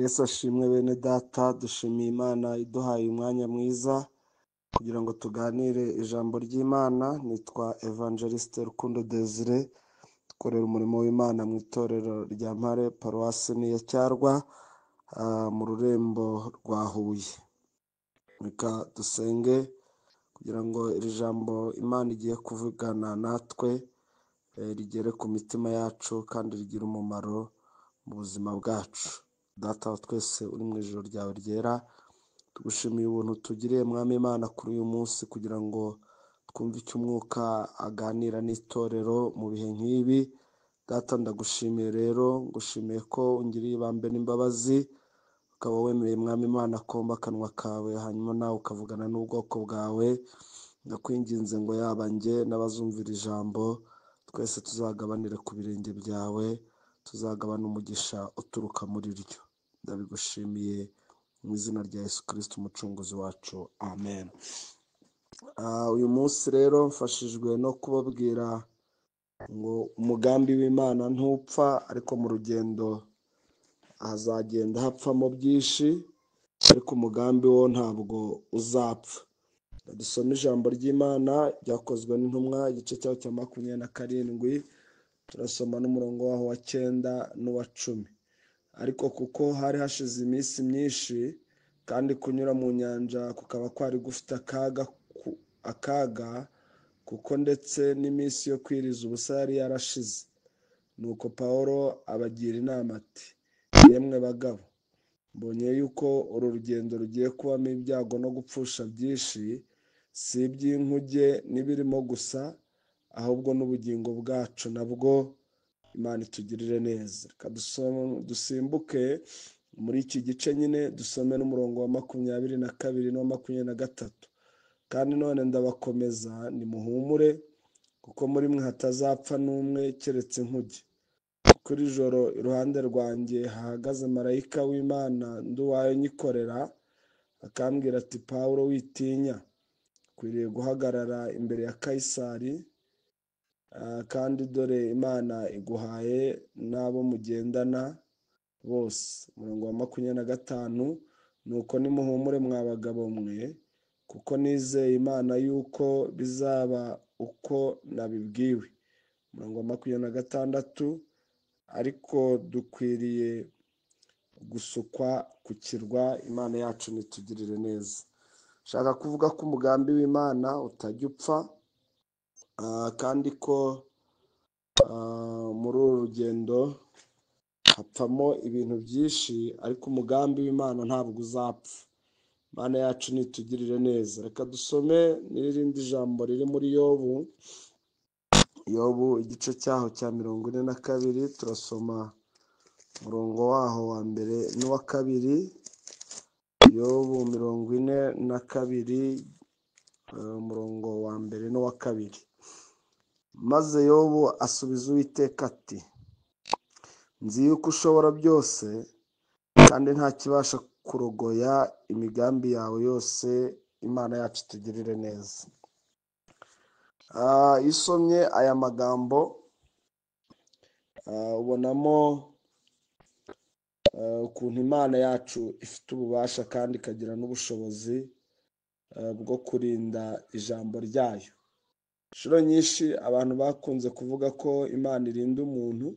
Yesu ashimwe bene data, dushimiye Imana iduhaye umwanya mwiza kugira ngo tuganire ijambo ry'Imana. Nitwa Evangeliste Rukundo Desire, dukorera umurimo w'Imana mu itorero rya Mpare, paruwasi ni iya Cyarwa, mu rurembo rwa Huye. Reka dusenge kugira ngo iri jambo Imana igiye kuvugana natwe rigere ku mitima yacu kandi rigire umumaro mu buzima bwacu. Data wa twese uri mu ijoro ryawe ryera, tugushimiye ubuntu tugiriye Mwami Imana kuri uyu munsi kugira ngo twumve icyo Umwuka aganira n'itorero mu bihe nk'ibi. Data ndagushimiye rero, ngushimiye ko ungiriye ibambe n'imbabazi, ukaba wemereye Mwami Imana komba akanwa kawe, hanyuma nawe ukavugana n'ubwoko bwawe. Ndakwinginze ngo yaba njye n'abazumvira ijambo, twese tuzagabanire ku birenge byawe, tuzagabana umugisha uturuka muri ryo. Ndabigushimiye mu izina rya Yesu Kristo umucunguzi wacu, amen. Uyu munsi rero mfashijwe no kubabwira ngo umugambi w'Imana ntupfa, ariko mu rugendo hazagenda hapfamo byinshi, ariko umugambi wo ntabwo uzapfa. Dusome ijambo ry'Imana ryakozwe n'intumwa, igice cyaho cya 27, turasoma n'umurongo waho wa 9 n'uwa 10. Ariko kuko hari hashize iminsi myinshi kandi kunyura mu nyanja kukaba kwari gufite akaga, kuko ndetse n'iminsi yo kwiriza ubusa yari yarashize. Nuko Pawulo abagira inama ati: yemwe bagabo, mbonye yuko uru rugendo rugiye kubamo ibyago no gupfusha byinshi, si iby'inkuge n'ibirimo gusa, ahubwo n'ubugingo bwacu nabwo. Imana itugirire neza. Reka dusimbuke muri iki gice nyine, dusome n'umurongo wa 22 n'uwa 23. Kandi none ndabakomeza, nimuhumure, kuko muri mwe hatazapfa n'umwe keretse inkuge. Kuko iri joro iruhande rwanjye hahagaze marayika w'Imana nduwayo nyikorera, akambwira ati: Pawulo witinya, ukwiriye guhagarara imbere ya Kayisari, kandi dore Imana iguhaye n'abo mugendana bose. Umurongo wa 25, nuko nimuhumure mwa bagabo mwe, kuko nizeye Imana yuko bizaba uko nabibwiwe. Umurongo wa 26, ariko dukwiriye gusukwa ku kirwa, Imana yacu nitugirire neza. Nshaka kuvuga ko umugambi w'Imana utajya upfa, kandi ko muri uru rugendo hapfamo ibintu byinshi, ariko umugambi w'Imana ntabwo uzapfa. Imana yacu nitugirire neza. Reka dusome n'irindi jambo riri muri Yobu. Yobu igice cyaho cya 42, turasoma umurongo waho wa mbere n'uwa kabiri. Yobu 42, umurongo wa mbere n'uwa kabiri. Maze Yobu asubiza Uwiteka ati: nzi yuko ushobora byose, kandi nta kibasha kurogoya imigambi yawe yose. Imana yacu itugirire neza. Iyo usomye aya magambo, ubonamo ukuntu Imana yacu ifite ububasha kandi ikagira n'ubushobozi bwo kurinda ijambo ryayo. Inshuro nyinshi abantu bakunze kuvuga ko Imana irinda umuntu,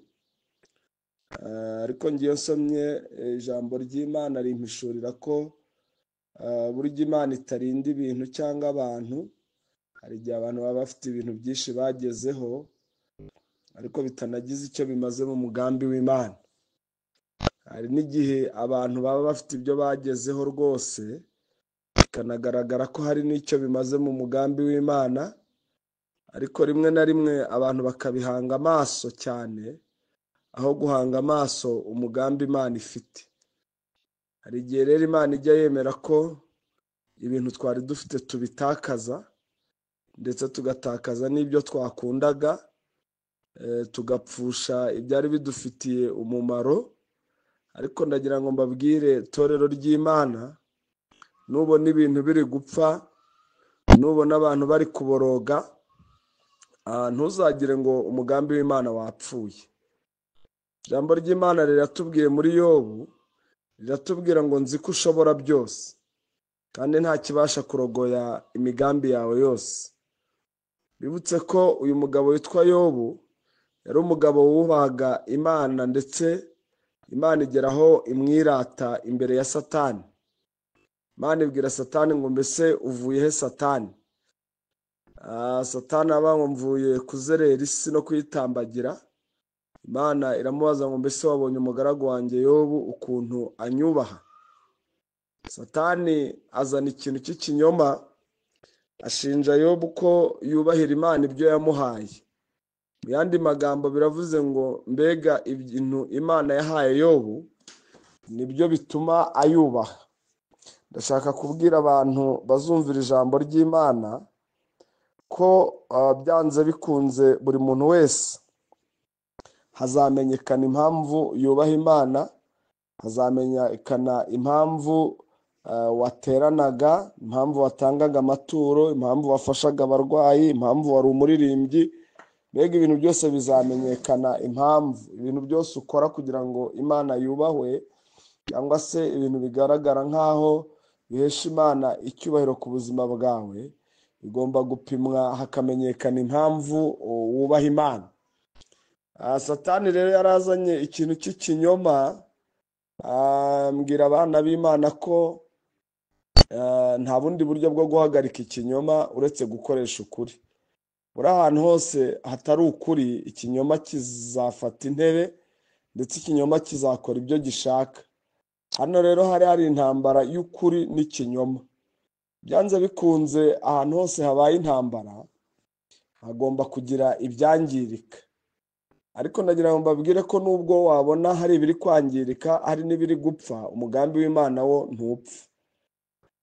ariko ngiyo nsomye ijambo ry'Imana rimpishurira ko burya Imana itarinda ibintu cyangwa abantu. Hari igihe abantu baba bafite ibintu byinshi bagezeho, ariko bitanagize icyo bimaze mu mugambi w'Imana. Hari n'igihe abantu baba bafite ibyo bagezeho rwose, bikanagaragara ko hari n'icyo bimaze mu mugambi w'Imana, ariko rimwe na rimwe abantu bakabihanga amaso cyane, aho guhanga amaso umugambi Imana ifite. Hari igihe rero Imana ijya yemera ko ibintu twari dufite tubitakaza, ndetse tugatakaza n'ibyo twakundaga, tugapfusha ibyari bidufitiye umumaro. Ariko ndagira ngo mbabwire torero ry'Imana, nubona ibintu biri gupfa, nubona abantu bari kuboroga, ntuzagire ngo umugambi w'Imana wapfuye. Ijambo ry'Imana riratubwiye muri Yobu Riratubwira ngo nzi ko ushobora byose kandi nta kibasha kurogoya imigambi yawe yose. Bibutse ko uyu mugabo witwa Yobu yari umugabo wubahaga Imana, ndetse Imana igeraho imwirata imbere ya Satani. Imana ibwira Satani ngo mbese uvuye he Satani? Satani aba ngo mvuye kuzerera isi no kuyitambagira. Imana iramubaza ngo mbese wabonye umugaragu wanjye Yobu ukuntu anyubaha? Satani azana ikintu cy'ikinyoma, ashinja Yobu ko yubahira Imana ibyo yamuhaye. Mu yandi magambo biravuze ngo mbega ibintu Imana yahaye Yobu nibyo bituma ayubaha. Ndashaka kubwira abantu bazumvira ijambo ry'Imana ko byanze bikunze buri muntu wese hazamenyekana impamvu yubaha Imana, hazamenyekana impamvu wateranaga, impamvu watangaga amaturo, impamvu wafashaga abarwayi, impamvu wari umuririmbyi. Mbega ibintu byose bizamenyekana impamvu, ibintu byose ukora kugira ngo Imana yubahwe, cyangwa se ibintu bigaragara nk'aho bihesha Imana icyubahiro ku buzima bwawe, bigomba gupimwa hakamenyekana impamvu wubaha Imana. Satani rero yarazanye ikintu cy'ikinyoma, ambwira abana b'Imana ko nta bundi buryo bwo guhagarika ikinyoma uretse gukoresha ukuri. Buri ahantu hose hatari ukuri, ikinyoma kizafata intebe, ndetse ikinyoma kizakora ibyo gishaka. Hano rero hari intambara y'ukuri n'ikinyoma. Byanze bikunze ahantu hose habaye intambara hagomba kugira ibyangirika. Ariko ndagira ngo mbabwire ko nubwo wabona hari ibiri kwangirika, hari n'ibiri gupfa, umugambi w'Imana wo ntupfa.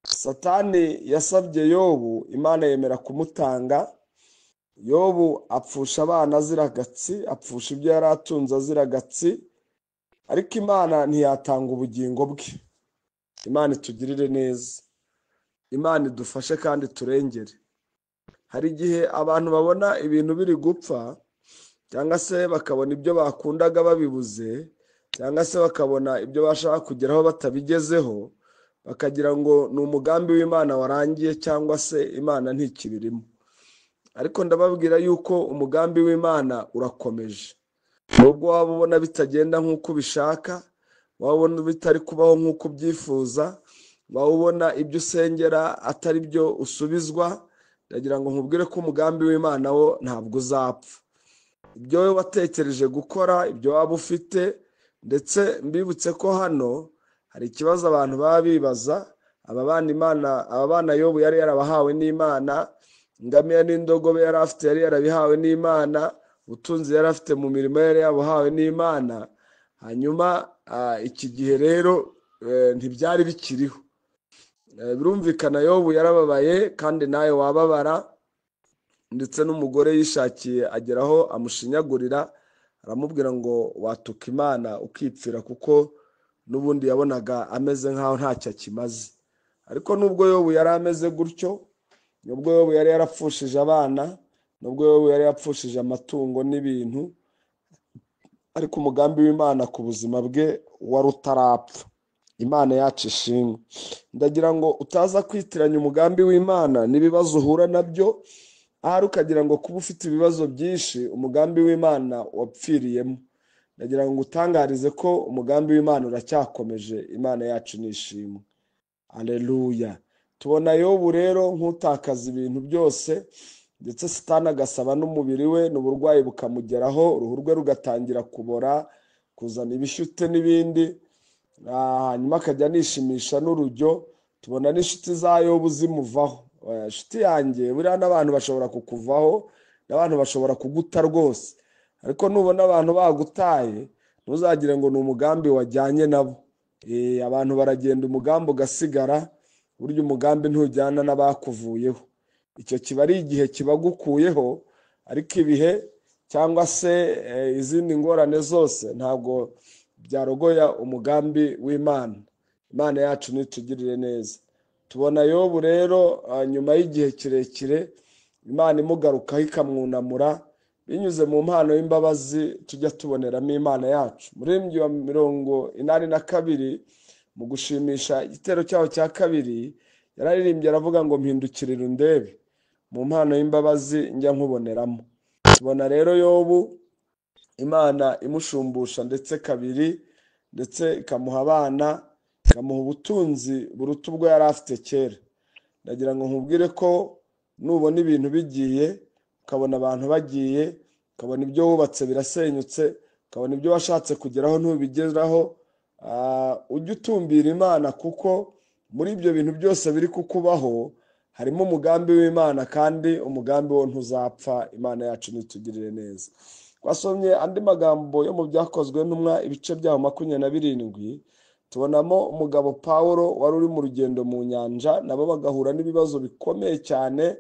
Satani yasabye Yobu, Imana yemera kumutanga. Yobu apfusha abana azira agatsi, apfusha ibyo yari atunze azira agatsi, ariko Imana ntiyatanga ubugingo bwe. Imana itugirire neza, Imana idufashe kandi turengere. Hari igihe abantu babona ibintu biri gupfa, cyangwa se bakabona ibyo bakundaga babibuze, cyangwa se bakabona ibyo bashaka kugeraho batabigezeho, bakagira ngo ni umugambi w'Imana warangiye, cyangwa se Imana ntikibirimo. Ariko ndababwira yuko umugambi w'Imana urakomeje. Nubwo waba ubona bitagenda nk'uko ubishaka, waba ubona bitari kubaho nk'uko ubyifuza, waba ubona ibyo usengera atari byo usubizwa, ndagira ngo nkubwire ko umugambi w'Imana wo ntabwo uzapfa. Ibyo wowe watekereje gukora, ibyo waba ufite, ndetse mbibutse ko hano hari ikibazo abantu baba bibaza. Aba bana Yobu yari yarabahawe n'Imana, ingamiya n'indogobe yari afite yari yarabihawe n'Imana, ubutunzi yari afite mu mirimo yari yabuhawe n'Imana. Hanyuma iki gihe rero ntibyari bikiriho. Birumvikana Yobu yarababaye, kandi nawe wababara, ndetse n'umugore yishakiye ageraho amushinyagurira, aramubwira ngo watuka Imana ukipfira, kuko n'ubundi yabonaga ameze nk'aho ntacyo akimaze. Ariko nubwo Yobu yari ameze gutyo, nubwo Yobu yari yarapfushije abana, nubwo Yobu yari yapfushije amatungo n'ibintu, ariko umugambi w'Imana ku buzima bwe wari utarapfa. Imana yacu ishimwe. Ndagira ngo utaza kwitiranya umugambi w'Imana n'ibibazo uhura nabyo, ahari ukagira ngo kuba ufite ibibazo byinshi umugambi w'Imana wapfiriyemo. Ndagira ngo utangarize ko umugambi w'Imana uracyakomeje. Imana yacu ni ishimwe. Haleluya. Tubona Yobu rero nk'utakaza ibintu byose, ndetse Satani agasaba n'umubiri we, n'uburwayi bukamugeraho, uruhu rwe rugatangira kubora, kuzana ibishyute n'ibindi, hanyuma akajya anishimisha n'urujyo. Tubona n'inshuti za Yobu zimuvaho. Inshuti yanjye, buriya n'abantu bashobora kukuvaho, n'abantu bashobora kuguta rwose. Ariko nubona abantu bagutaye, ntuzagire ngo ni umugambi wajyanye nabo. Abantu baragenda umugambi ugasigara, burya umugambi ntujyana n'abakuvuyeho. Icyo kiba ari igihe kibagukuyeho, ariko ibihe cyangwa se izindi ngorane zose ntabwo byarogoya umugambi w'Imana. Imana yacu nitugirire neza. Tubona Yobu rero nyuma y'igihe kirekire Imana imugarukaho ikamwunamura binyuze mu mpano y'imbabazi tujya tuboneramo Imana yacu. Muri wa 82 Mu gushimisha igitero cyaho cya kabiri yararirimbye aravuga ngo mpindukirire undebe mu mpano y'imbabazi njya nkuboneramo. Tubona rero Yobu Imana imushumbusha ndetse kabiri, ndetse ikamuha abana, ikamuha ubutunzi buruta ubwo yari afite kera. Ndagira ngo nkubwire ko nubona ibintu bigiye, ukabona abantu bagiye, ukabona ibyo wubatse birasenyutse, ukabona ibyo washatse kugeraho ntubigeraho, ujye utumbira Imana, kuko muri ibyo bintu byose biri kukubaho harimo umugambi w'Imana, kandi umugambi wo ntuzapfa. Imana yacu nitugirire neza. Twasomye andi magambo yo mu Byakozwe n'Intumwa ibice byaho 27, tubonamo umugabo Pawulo wari uri mu rugendo mu nyanja, nabo bagahura n'ibibazo bikomeye cyane.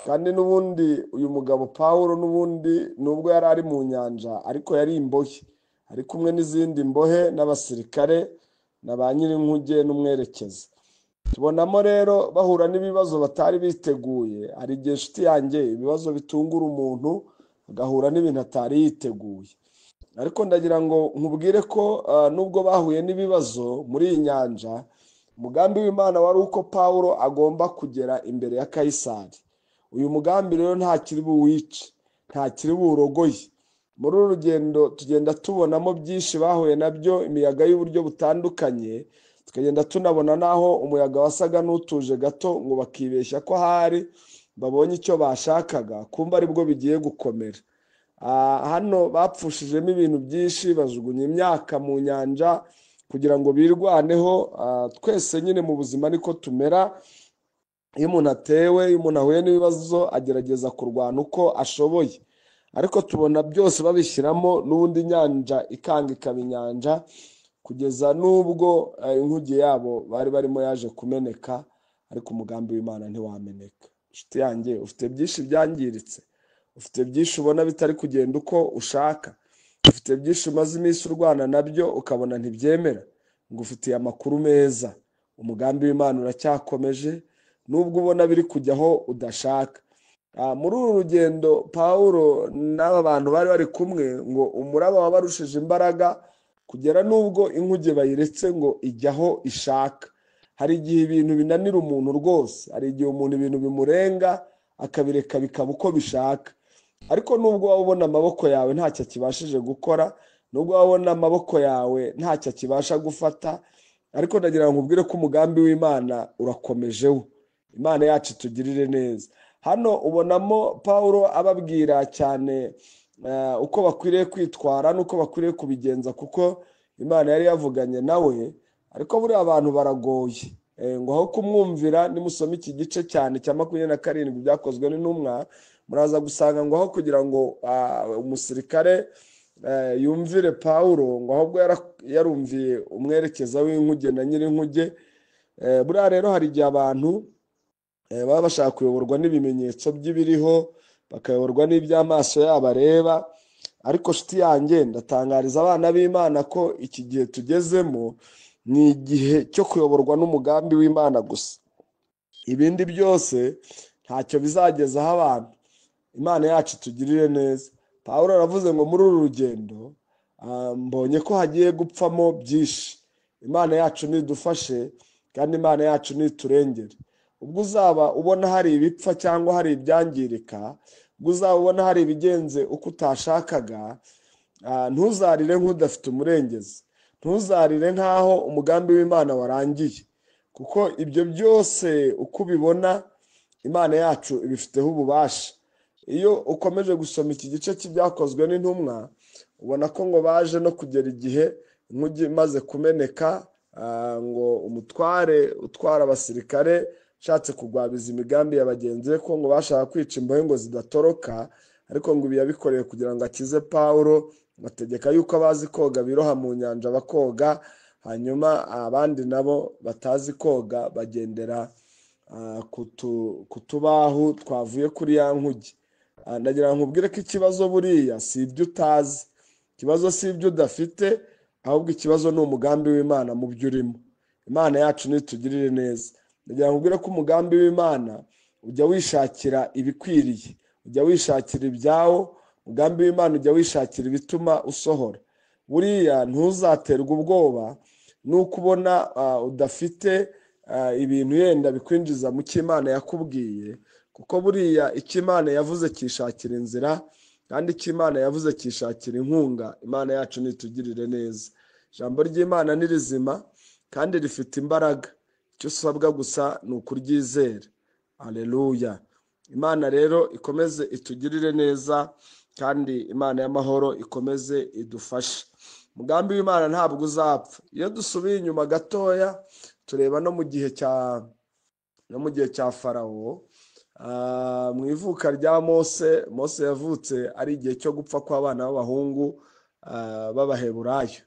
Kandi n'ubundi uyu mugabo Pawulo n'ubundi nubwo yari ari mu nyanja ariko yari imbohe, ari kumwe n'izindi mbohe n'abasirikare na ba nyir'inkuge n'umwerekeza. Tubonamo rero bahura n'ibibazo batari biteguye. Hari igihe inshuti yanjye ibibazo bitungura umuntu agahura n'ibintu atari yiteguye. Ariko ndagira ngo nkubwire ko nubwo bahuye n'ibibazo muri iyi nyanja, umugambi w'Imana wari uko Pawulo agomba kugera imbere ya Kayisari. Uyu mugambi rero ntakiri buwice, ntakiri burogoye. Muri uru rugendo tugenda tubonamo byinshi bahuye nabyo, imiyaga y'uburyo butandukanye, tukagenda tunabona naho umuyaga wasaga n'utuje gato ngo bakibeshya ko ahari babonye icyo bashakaga, kumba aribwo bigiye gukomera. Hano bapfushijemo ibintu byinshi, bajugunya imyaka mu nyanja kugira ngo birwaneho. Twese nyine mu buzima niko tumera, iyo umuntu atewe, iyo umuntu ahuye n'ibibazo agerageza kurwana uko ashoboye, ariko tubona byose babishyiramo n'ubundi inyanja ikanga ikaba inyanja, kugeza n'ubwo inkuge yabo bari barimo yaje kumeneka, ariko umugambi w'Imana ntiwameneka. Inshuti yanjye, ufite byinshi byangiritse, ufite byinshi ubona bitari kugenda uko ushaka, ufite byinshi umaze iminsi urwana nabyo ukabona ntibyemera, ngo ufitiye amakuru meza, umugambi w'Imana uracyakomeje nubwo ubona biri kujya aho udashaka. Muri uru rugendo Pawulo n'aba bantu bari bari kumwe, ngo umuraba wabarushije imbaraga kugera n'ubwo inkuge bayiretse ngo ijyaho ishaka. Hari igihe ibintu binanira umuntu rwose, hari igihe umuntu ibintu bimurenga akabireka bikaba uko bishaka. Ariko nubwo waba ubona amaboko yawe ntacyo akibashije gukora, nubwo waba ubona amaboko yawe ntacyo akibasha gufata, ariko ndagira ngo nkubwire ko umugambi w'Imana urakomejeho. Imana yacu itugirire neza. Hano ubonamo Pawulo ababwira cyane uko bakwiriye kwitwara n'uko bakwiriye kubigenza, kuko Imana yari yavuganye nawe. Ariko buriya abantu baragoye, ngo aho kumwumvira, nimusome iki gice cyane cya 27 Byakozwe n'Intumwa, muraza gusanga ngo aho kugira ngo umusirikare yumvire Pawulo, ngo ahubwo yarumviye umwerekeza w'inkuge na nyir'inkuge. Buriya rero hari igihe abantu baba bashaka kuyoborwa n'ibimenyetso by'ibiriho, bakayoborwa n'iby'amaso yabo areba. Ariko nshuti yanjye, ndatangariza abana b'Imana ko iki gihe tugezemo ni igihe cyo kuyoborwa n'umugambi w'Imana gusa. Ibindi byose ntacyo bizagezaho abantu. Imana yacu itugirire neza. Pawulo aravuze ngo muri uru rugendo mbonye ko hagiye gupfamo byinshi. Imana yacu nidufashe kandi Imana yacu niturengere. Ubwo uzaba ubona hari ibipfa cyangwa hari ibyangirika, ubwo uzaba ubona hari ibigenze uko utashakaga, ntuzarire nk'udafite umurengezi, ntuzarire nk'aho umugambi w'Imana warangiye, kuko ibyo byose uko ubibona Imana yacu ibifiteho ububasha. Iyo ukomeje gusoma iki gice cy'Ibyakozwe n'Intumwa, ubona ko ngo baje no kugera igihe inkuge imaze kumeneka, ngo umutware utwara abasirikare ushatse kugwabiza imigambi ya bagenzi be, ko ngo bashaka kwica imbohe ngo zidatoroka, ariko ngo ibi yabikoreye kugira ngo akize Pawulo, bategeka yuko abazi koga biroha mu nyanja bakoga, hanyuma abandi nabo batazi koga bagendera ku tubahu twavuye kuri ya nkuge. Ndagira ngo nkubwire ko ikibazo buriya si ibyo utazi, ikibazo si ibyo udafite, ahubwo ikibazo ni umugambi w'Imana mu byo urimo. Imana yacu nitugirire neza. Ndagira ngo nkubwire ko umugambi w'Imana ujya wishakira ibikwiriye, ujya wishakira ibyawo, umugambi w'Imana ujya wishakira ibituma usohora. Buriya ntuzaterwe ubwoba Nuko ubona udafite ibintu yenda bikwinjiza mu cyo Imana yakubwiye, kuko buriya icyo Imana yavuze cyishakira inzira, kandi icyo Imana yavuze cyishakira inkunga. Imana yacu nitugirire neza. Ijambo ry'Imana ni rizima kandi rifite imbaraga, icyo usabwa gusa ni ukuryizera. Aleluya. Imana rero ikomeze itugirire neza, kandi Imana y'amahoro ikomeze idufashe. Umugambi w'Imana ntabwo uzapfa. Iyo dusubiye inyuma gatoya tureba no mu gihe cya Farawo, mu ivuka rya Mose. Mose yavutse ari igihe cyo gupfa kw'abana b'abahungu b'Abaheburayo.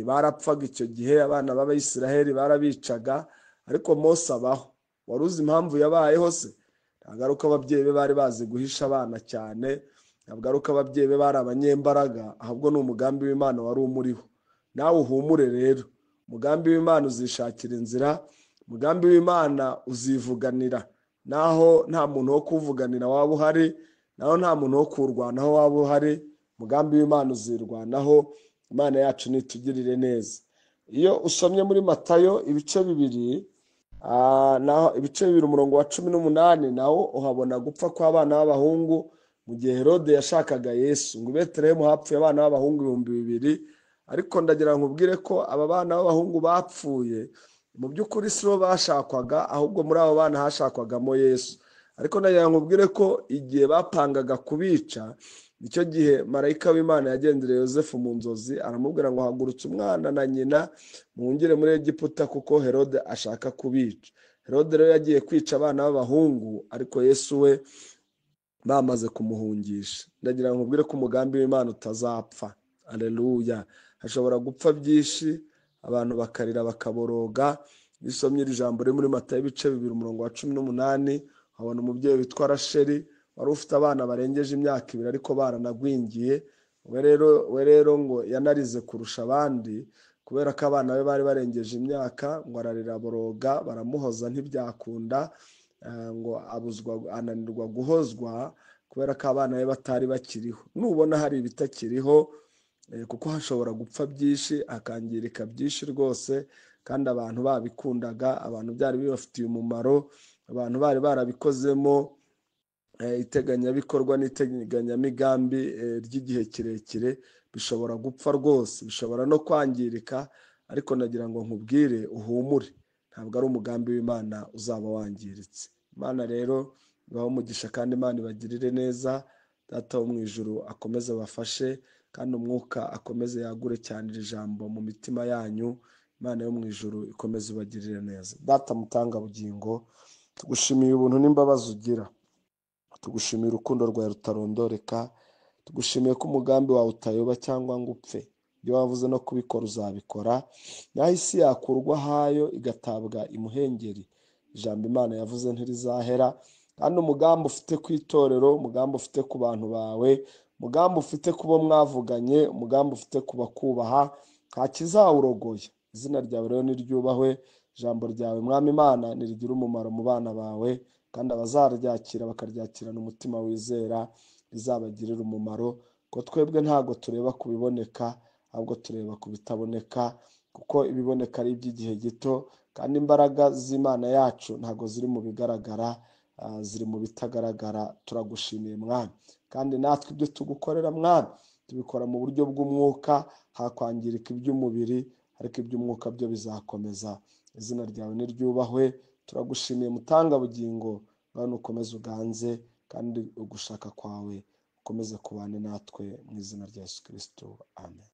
Barapfaga icyo gihe, abana b'Abayisiraheli barabicaga, ariko Mose abaho. Wari uzi impamvu yabayeho se? Ntabwo ari uko ababyeyi be bari bazi guhisha abana cyane, ntabwo ari uko ababyeyi be bari abanyembaraga, ahubwo ni umugambi w'Imana wari umuriho. Nawe uhumure rero, umugambi w'Imana uzishakira inzira, umugambi w'Imana uzivuganira. Naho nta muntu wo kuvuganira waba uhari, naho nta muntu wo kurwanaho waba uhari, umugambi w'Imana uzirwanaho. Imana yacu nitugirire neza. Iyo usomye muri Matayo ibice 2, naho ibice 2 umurongo wa 18, nawo uhabona gupfa kw'abana b'abahungu mu gihe Herode yashakaga Yesu. Ngo i Betelehemu hapfuye abana b'abahungu 2000, ariko ndagira nkubwire ko aba bana b'abahungu bapfuye mu by'ukuri si bo bashakwaga, ahubwo muri abo bana hashakwagamo Yesu. Ariko ndagira nkubwire ko igihe bapangaga kubica, nicyo gihe marayika w'Imana yagendereye Yosefu mu nzozi, aramubwira ngo hagurutse umwana na nyina muhungire muri Egiputa kuko Herode ashaka kubica. Herode rero yagiye kwica abana b'abahungu, ariko Yesu we bamaze kumuhungisha. Ndagira ngo nkubwire ko umugambi w'Imana utazapfa. Aleluya. Hashobora gupfa byinshi, abantu bakarira bakaboroga. Bisomye iri jambo riri muri Matayo ibice 2 umurongo wa 18, habona umubyeyi witwa Rasheli wari ufite abana barengeje imyaka 2 ariko baranagwingiye. We rero ngo yanarize kurusha abandi kubera ko abana be bari barengeje imyaka, ngo ararira boroga, baramuhoza ntibyakunda, ngo abuzwa, ananirwa guhozwa kubera ko abana be batari bakiriho. Nubona hari ibitakiriho, kuko hashobora gupfa byinshi, hakangirika byinshi rwose, kandi abantu babikundaga, abantu byari bibafitiye umumaro, abantu bari barabikozemo iteganyabikorwa n'iteganyamigambi ry'igihe kirekire, bishobora gupfa rwose, bishobora no kwangirika. Ariko nagira ngo nkubwire uhumure, ntabwo ari umugambi w'Imana uzaba wangiritse. Imana rero ibahe umugisha kandi Imana ibagirire neza. Data wo mu ijuru akomeze abafashe, kandi umwuka akomeze yagure cyane iri jambo mu mitima yanyu. Imana yo mu ijuru ikomeze ibagirire neza. Data mutanga bugingo, tugushimiye ubuntu n'imbabazi ugira, tugushimiye urukundo rwawe rutarondoreka, tugushimiye ko umugambi wawe utayoba cyangwa ngo upfe. Ibyo wavuze no kubikora uzabikora, naho isi yakurwa hayo igatabwa imuhengeri, ijambo Imana yavuze ntirizahera. Kandi umugambi ufite ku itorero, umugambi ufite ku bantu bawe, umugambi ufite ku bo mwavuganye, umugambi ufite ku bakubaha, nta kizawurogoya. Izina ryawe rero niryubahwe, ijambo ryawe Mwami Imana nirigira umumaro mu bana bawe, kandi abazaryakira bakaryakirana umutima wizera rizabagirira umumaro. Ko twebwe ntago tureba ku biboneka, ahubwo tureba ku bitaboneka, kuko ibiboneka ari iby'igihe gito, kandi imbaraga z'Imana yacu ntago ziri mu bigaragara, ziri mu bitagaragara. Turagushimiye Mwami, kandi natwe ibyo tugukorera Mwami tubikora mu buryo bw'umwuka, hakwangirika iby'umubiri, ariko iby'umwuka byo bizakomeza. Izina ryawe niryubahwe. Turagushimiye mutanga bugingo, ngaho ukomeze uganze, kandi ugushaka kwawe ukomeze kubane natwe mu izina rya Yesu Kristo. Amen.